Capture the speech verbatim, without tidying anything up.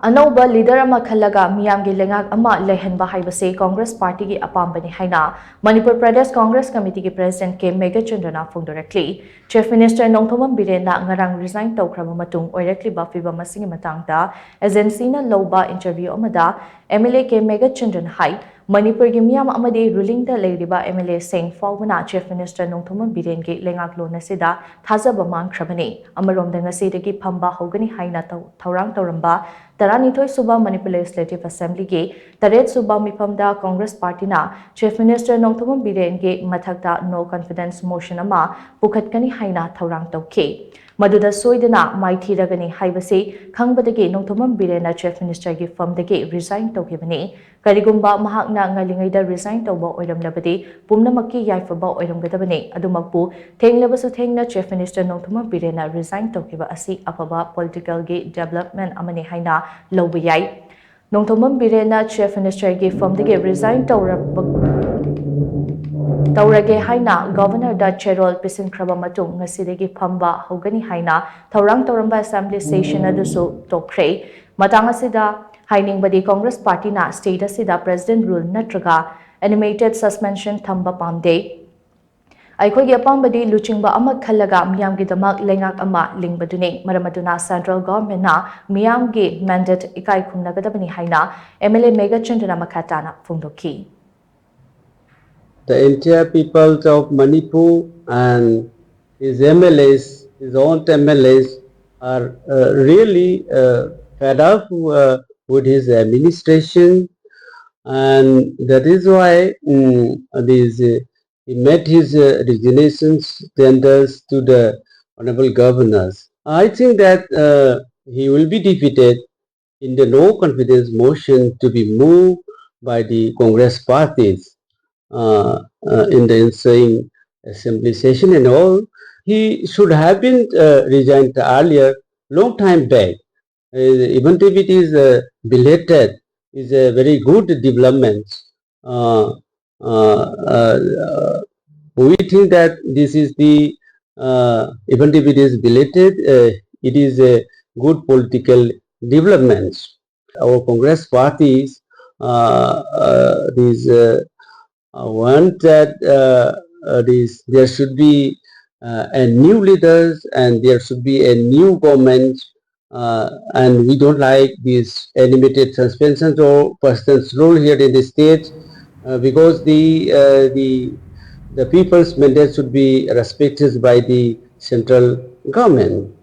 ꯑꯅꯧꯕ ꯂꯤꯗꯔ ꯑꯃ ꯈꯜꯂꯒ ꯃꯤꯌꯥꯝꯒꯤ ꯂꯩꯉꯥꯛ ꯑꯃ ꯂꯩꯍꯟꯕ ꯍꯥꯏꯕꯁꯤ ꯀꯣꯡꯒ꯭ꯔꯦꯁ ꯄꯥꯔꯇꯤꯒꯤ ꯑꯄꯥꯝꯕꯅꯤ ꯍꯥꯏꯅ ꯃꯅꯤꯄꯨꯔ ꯄ꯭ꯔꯗꯦꯁ ꯀꯣꯡꯒ꯭ꯔꯦꯁ ꯀꯃꯤꯇꯤꯒꯤ ꯄ꯭ꯔꯦꯁꯤꯗꯦꯟꯠ ꯀꯦ ꯃꯦꯘꯆꯟꯗ꯭ꯔꯅ ꯐꯣꯡꯗꯣꯔꯛꯂꯤ꯫ ꯆꯤꯐ ꯃꯤꯅꯤꯁꯇꯔ ꯅꯣꯡꯊꯣꯝꯕꯝ ꯕꯤꯔꯦꯟꯅ ꯉꯔꯥꯡ ꯔꯤꯖꯥꯏꯟ ꯇꯧꯈ꯭ꯔꯕ ꯃꯇꯨꯡ ꯑꯣꯏꯔꯛꯂꯤꯕ ꯐꯤꯕꯝ ꯑꯁꯤꯒꯤ ꯃꯇꯥꯡꯗ ꯑꯦꯖꯦꯟꯁꯤꯅ ꯂꯧꯕ ꯏꯟꯇꯔꯚ꯭ꯌꯨ ꯑꯃꯗ ꯑꯦꯝ ꯑꯦꯜ ꯑꯦ ꯀꯦ ꯃꯦꯘꯆꯟꯗ꯭ꯔꯅ ꯍꯥꯏ, ꯃꯅꯤꯄꯨꯔꯒꯤ ꯃꯤꯌꯥꯝ ꯑꯃꯗꯤ ꯔꯨꯂꯤꯡꯗ ꯂꯩꯔꯤꯕ ꯑꯦꯝ ꯑꯦꯜ ꯑꯦꯁꯤꯡ ꯐꯥꯎꯕꯅ ꯆꯤꯐ ꯃꯤꯅꯤꯁꯇꯔ ꯅꯣꯡꯊꯣꯝꯕꯝ ꯕꯤꯔꯦꯟꯒꯤ ꯂꯩꯉꯥꯛꯂꯣꯟ ꯑꯁꯤꯗ ꯊꯥꯖꯕ ꯃꯥꯡꯈ꯭ꯔꯕꯅꯤ꯫ ꯑꯃꯔꯣꯝꯗ ꯉꯁꯤꯗꯒꯤ ꯐꯝꯕ ꯍꯧꯒꯅꯤ ꯍꯥꯏꯅ ꯇꯧ-, ꯊꯧꯔꯥꯡ ꯇꯧꯔꯝꯕ ꯇꯔꯥꯅꯤꯊꯣꯏ ꯁꯨꯕ ꯃꯅꯤꯄꯨꯔ ꯂꯦꯖꯤꯁꯂꯦꯇꯤꯚ ꯑꯦꯁꯦꯝꯕ꯭ꯂꯤꯒꯤ ꯇꯔꯦꯠ ꯁꯨꯕ ꯃꯤꯐꯝꯗ ꯀꯣꯡꯒ꯭ꯔꯦꯁ ꯄꯥꯔꯇꯤꯅ ꯆꯤꯐ ꯃꯤꯅꯤꯁꯇꯔ ꯅꯣꯡꯊꯣꯝꯕꯝ ꯕꯤꯔꯦꯟꯒꯤ ꯃꯊꯛꯇ ꯅꯣ ꯀꯟꯐꯤꯗꯦꯟꯁ ꯃꯣꯁꯟ ꯑꯃ ꯄꯨꯈꯠꯀꯅꯤ ꯍꯥꯏꯅ ꯊꯧꯔꯥꯡ ꯇꯧꯈꯤ꯫ ꯃꯗꯨꯗ ꯁꯣꯏꯗꯅ ꯃꯥꯏꯊꯤꯔꯒꯅꯤ ꯍꯥꯏꯕꯁꯤ ꯈꯪꯕꯗꯒꯤ ꯅꯣꯡꯊꯣꯝꯕꯝ ꯕꯤꯔꯦꯟꯅ ꯆꯤꯐ ꯃꯤꯅꯤꯁꯇꯔꯒꯤ ꯐꯝꯗꯒꯤ ꯔꯤꯖꯥꯏꯟ ꯇꯧꯈꯤꯕꯅꯤ꯫ ꯀꯔꯤꯒꯨꯝꯕ ꯃꯍꯥꯛꯅ ꯉꯜꯂꯤꯉꯩꯗ ꯔꯤꯖꯥꯏꯟ ꯇꯧꯕ ꯑꯣꯏꯔꯝꯂꯕꯗꯤ ꯄꯨꯝꯅꯃꯛꯀꯤ ꯌꯥꯏꯐꯕ ꯑꯣꯏꯔꯝꯒꯗꯕꯅꯤ꯫ ꯑꯗꯨꯃꯛꯄꯨ ꯊꯦꯡꯂꯕꯁꯨ ꯊꯦꯡꯅ ꯆꯤꯐ ꯃꯤꯅꯤꯁꯇꯔ ꯅꯣꯡꯊꯣꯝꯕꯝ ꯕꯤꯔꯦꯟꯅ ꯔꯤꯖꯥꯏꯟ ꯇꯧꯈꯤꯕ ꯑꯁꯤ ꯑꯐꯕ ꯄꯣꯂꯤꯇꯤꯀꯦꯜꯒꯤ ꯗꯦꯕꯂꯞꯃꯦꯟ ꯑꯃꯅꯤ ꯍꯥꯏꯅ ꯂꯧꯕ ꯌꯥꯏ꯫ ꯅꯣꯡꯊꯣꯝꯕꯝ ꯕꯤꯔꯦꯟꯅ ꯆꯤꯐ ꯃꯤꯅꯤꯁꯇꯔꯒꯤ ꯐꯝꯗꯒꯤ ꯔꯤꯖꯥꯏꯟ ꯇꯧꯔꯕ-, ꯇꯧꯔꯒꯦ ꯍꯥꯏꯅ ꯒꯚꯔꯅꯔꯗ ꯆꯦꯔꯣꯜ ꯄꯤꯁꯤꯟꯈ꯭ꯔꯕ ꯃꯇꯨꯡ ꯉꯁꯤꯗꯒꯤ ꯐꯝꯕ ꯍꯧꯒꯅꯤ ꯍꯥꯏꯅ ꯊꯧꯔꯥꯡ ꯇꯧꯔꯝꯕ ꯑꯦꯁꯦꯝꯕ꯭ꯂꯤ ꯁꯦꯁꯟ ꯑꯗꯨꯁꯨ ꯇꯣꯛꯈ꯭ꯔꯦ꯫ ꯃꯇꯥꯡ ꯑꯁꯤꯗ ꯍꯥꯏꯅꯤꯡꯕꯗꯤ ꯀꯣꯡꯒ꯭ꯔꯦꯁ ꯄꯥꯔꯇꯤꯅ ꯁ꯭ꯇꯦꯠ ꯑꯁꯤꯗ ꯄ꯭ꯔꯦꯁꯤꯗꯦꯟꯠ ꯔꯨꯜ ꯅꯠꯇ꯭ꯔꯒ ꯑꯦꯅꯤꯃꯦꯇꯦꯗ ꯁꯁꯄꯦꯟꯁꯟ ꯊꯝꯕ ꯄꯥꯝꯗꯦ꯫ ꯑꯩꯈꯣꯏꯒꯤ ꯑꯄꯥꯝꯕꯗꯤ ꯂꯨꯆꯤꯡꯕ ꯑꯃ ꯈꯜꯂꯒ ꯃꯤꯌꯥꯝꯒꯤꯗꯃꯛ ꯂꯩꯉꯥꯛ ꯑꯃ ꯂꯤꯡꯕꯗꯨꯅꯤ꯫ ꯃꯔꯝ ꯑꯗꯨꯅ ꯁꯦꯟꯇ꯭ꯔꯦꯜ ꯒꯚꯔꯟꯃꯦꯟꯠꯅ ꯃꯤꯌꯥꯝꯒꯤ ꯃꯦꯟꯗꯦꯠ ꯏꯀꯥꯏ ꯈꯨꯝꯅꯒꯗꯕꯅꯤ ꯍꯥꯏꯅ ꯑꯦꯝ ꯑꯦꯜ ꯑꯦ ꯃꯦꯘꯆꯟꯗ꯭ꯔꯅ ꯃꯈꯥ ꯇꯥꯅ ꯐꯣꯡꯗꯣꯛꯈꯤ꯫ The entire people of Manipur and his M L As, his own M L As, are uh, really uh, fed up uh, with his administration, and that is why mm, these, uh, he made his uh, resignations tenders to the honorable governors. I think that uh, he will be defeated in the no confidence motion to be moved by the Congress parties uh, uh, in the ensuing assembly session and all. He should have been uh, resigned earlier, long time back. Uh, even if it is uh, belated, is a very good development. Uh, uh, uh, uh, we think that this is the, uh, even if it is belated, uh, it is a good political developments. Our Congress parties, uh, uh, these, uh, uh, want that, uh, uh, these, there should be, uh, a new leaders and there should be a new government, uh, and we don't like these animated suspensions or president's rule here in the state, uh, because the, uh, the, the people's mandate should be respected by the central government.